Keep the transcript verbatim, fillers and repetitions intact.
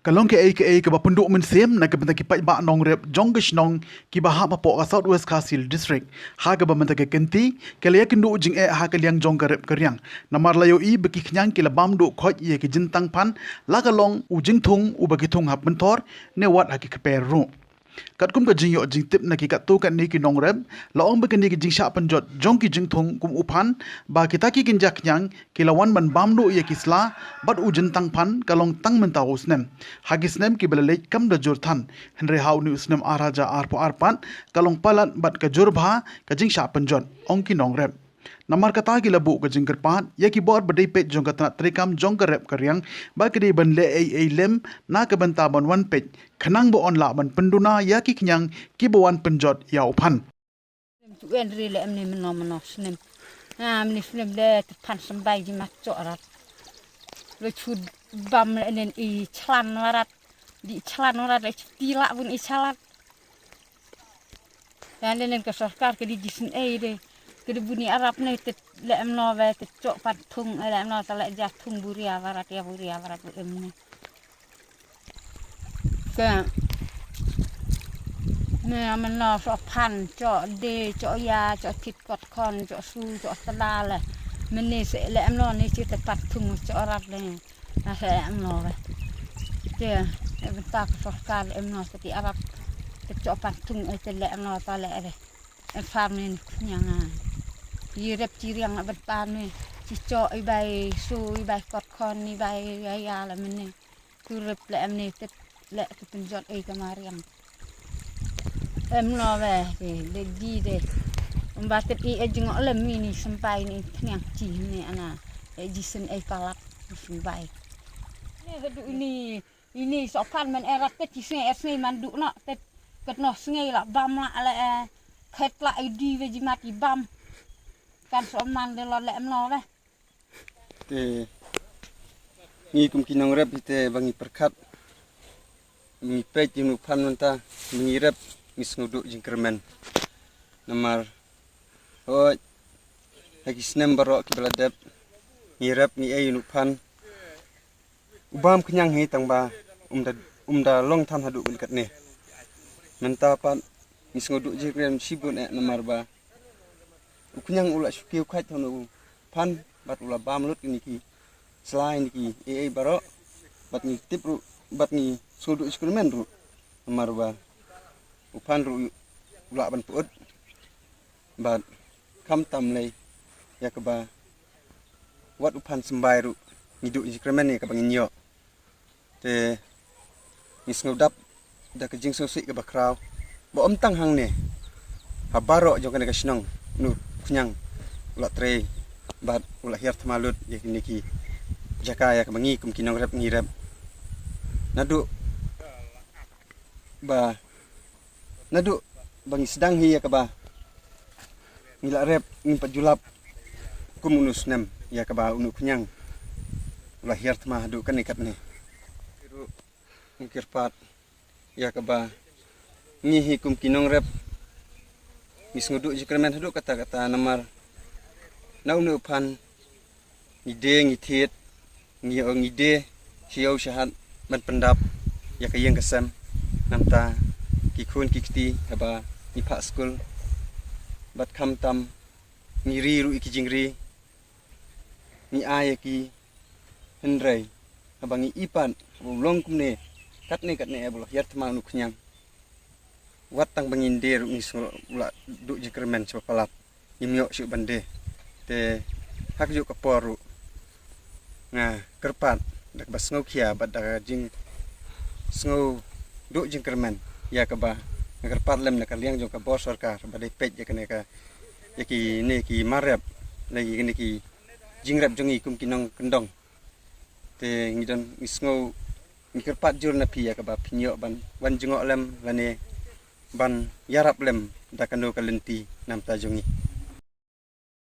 Ka long kaei kaei kaba pynduh mynsiem na ka bynta ki paidbah nongrep jong ka shnong kiba hap hapoh ka South West Khasi Hills District, ha kaba mynta ka kynti ka la ïakynduh jingeh ha ka liang jong ka rep ka riang. Namar la ïohi ba ki khñiang ki la bam duh khoit ïa ki jyntang phan, la ka long u jingthung uba ki thung ha pynthor ne wat ha ki kper ruh. Katkum ka jingïoh jingtip na ki katto katne ki nongrep, la ong ba kine ki jingshah pynjot jong ki jingthung kum u phan, ba kita ki kynja khñiang ki la wan ban bam duh ïa ki sla bad u jyntang phan ka long tang mynta u snem. Ha ki snem kiba la leit kam da jur than, hynrei ha une u snem ar hajar arphew ar pat ka long palat bad ka jur bha ka jingshah pynjot, ong ki nongrep. Namar kata ki la buh ka jingkyrpad ïa ki bor ba dei peit jong ka tnat treikam jong ka rep ka riang ba ki dei ban leh ei ei lem na ka bynta ban wan peit khnang ba yn lah ban pynduna ïa ki khñiang kiba wan pynjot ïa u phan. Tu en ri le em ne meno meno snem. Ha mene snem le te phan symbai ji mat chok rat. Le chu bam le nen i chlan warat. Di chlan warat le chu ti la bun i chlan. Yan le nen ka sorkar ka di jisn ei de. Ka di bun i arap ne te le em no ve te chok pat thung le em no ta le ja thung buria warat ya buria warat bu em ne. Ke ne meno so phan chok de chok ya chok thit kot khon chok su chok tla le. Mene se le em no ne chi te pat thung chok rat le. Na se em no ve. Te e bynta ka sorkar em no te ti arap te chok pat thung e te le em no ta le re. E farm ne khñiang a. Yi rep chi riang a bynta ne chi chok i bai su i bai kot khon i bai ya ya le mene. Tu rep le em ne te le te pynjot ei ka mariang. Em no ve de de di de. Em ba te i e jingok lem ini symbai ni khñiang chi ne ana. E jisn ei palat symbai. Ne hadu ini ini so phan men erat te chi sngi er sngi man du no te ket no sngi la bam la le e khet la i di ve ji mat i bam. Kan so man de lo le em no ve. Te ngi kum ki nongrep hi te ba ngi pyrkhat ba ngi peit ïa une u phan mynta ba ngi rep ngi sngew duh jingkyrmen. Namar hoi ha ki snem baroh kiba la dep ngi rep ngi ei ïa une u phan. U bam khñiang hi tang ba um da um da long than haduh kane katne. Mynta pat ngi sngew duh jingkyrmen shibun eh namar ba u khñiang u la shu kiew khait ha une u phan bad u la bam lut kine ki sla kine ki ei ei baroh bad ngi tip ruh bad ngi sngew duh jingkyrmen ruh namar ba u phan ruh u lah ban pyut bad khamtam lei ïa kaba wat u phan symbai ruh ngi duh jingkyrmen ïa kaba ngin ïoh. Te ngi sngew dap da ka jingsngewsih kaba khraw ba ym tang hangne ha baroh jong kane ka shnong une u khñiang u la trei bad u la hiar thma lut ïa kine ki jaka ïa kaba ngi kum ki nongrep ngi rep. Naduh ba naduh ba ngi sdang hi ïa kaba ngi la rep ngim pat ju lap kum une u snem ïa kaba une u khñiang u la hiar thma haduh kane katne. Ruh ngi kyrpad ïa kaba ngi hi kum ki nongrep ngi sngew duh jingkyrmen haduh katta katta namar na une u phan ngi die ngi thied ngi ïoh ngi die sha ïew sha hat ban pyndap ïa ka ïing ka sem. Namta ki khun ki kti haba ngi phah skul bad khamtam ngi ri ruh ïa ki jingri ngi ai ïa ki hynrei haba ngi i pat haba u long kumne katne katne eh ba u la hiar thma une u khñiang. Wat tang ba ngin die ruh ngi sngew u la duh jingkyrmen shaba palat. Ngim ïoh shuh ban die. Te ha kajuh ka por ruh nga kyrpad da kaba sngew khia bad da ka jingsngew duh jingkyrmen ïa kaba nga kyrpad lem na ka liang jong ka bor sorkar ba dei peit ïa kane ka ïa kine ki mar rep lane ïa kine ki jingrep jong ngi kum ki nongkyndong. Te ngi don ngi sngew ngi kyrpad jur na phi ïa kaba phin ïoh ban wan jngoh lem lane ban ïarap lem da kano ka lynti namta jong ngi.